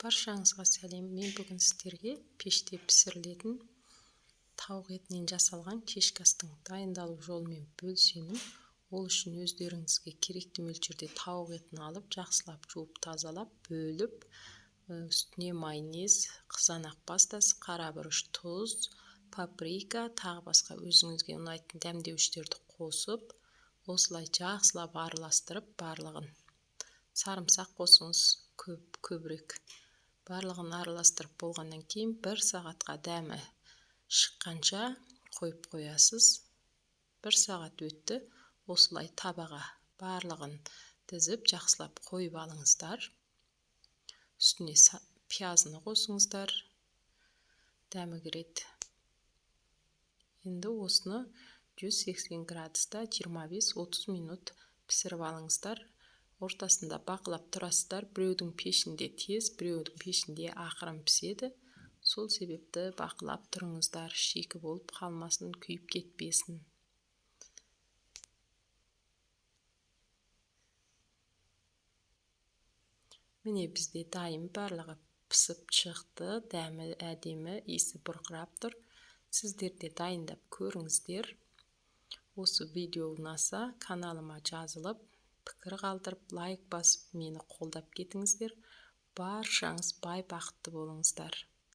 Баршаңызға сәлем. Мен бүгін сіздерге пеште пісірілетін тауық етінен жасалған кешкі астың дайындалу жолымен бөлісемін. Ол үшін өздеріңізге керекті мөлшерде тауық етін алып, жақсылап жуып, тазалап, бөліп, үстіне майонез, қызанақ пастасы, қара бұрыш, тұз, паприка, тағы басқа өзіңізге ұнайтын дәмдеуіштерді қосып, осылай жақсылап араластырып барлығын. Сарымсақ қосыңыз көбірек. Барлығын араластырып болғаннан кейін 1 сағатқа дәмі шыққанша қойып қоясыз. 1 сағат өтті. Осылай табаға барлығын тізіп жақсылап қойып алыңыздар. Үстіне пиязын қосыңыздар. Дәмі кіреді. Енді осыны 180 градуста 25-30 минут пісіріп алыңыздар. Ортасында бақылап тұрасыздар. Біреудің пешінде тез, біреудің пешінде ақырын піседі. Сол себепті бақылап тұрыңыздар, шикі болып қалмасын, күйіп кетпесін. Міне бізде дайын, барлығы пісіп шықты, дәмі әдемі, иісі бұрқырап тұр. Сіздер де дайындап көріңіздер. Осы видео ұнаса, каналыма жазылып, пікір қалдырып, лайк басып, мені қолдап кетіңіздер. Баршаңыз бай бақытты болыңыздар.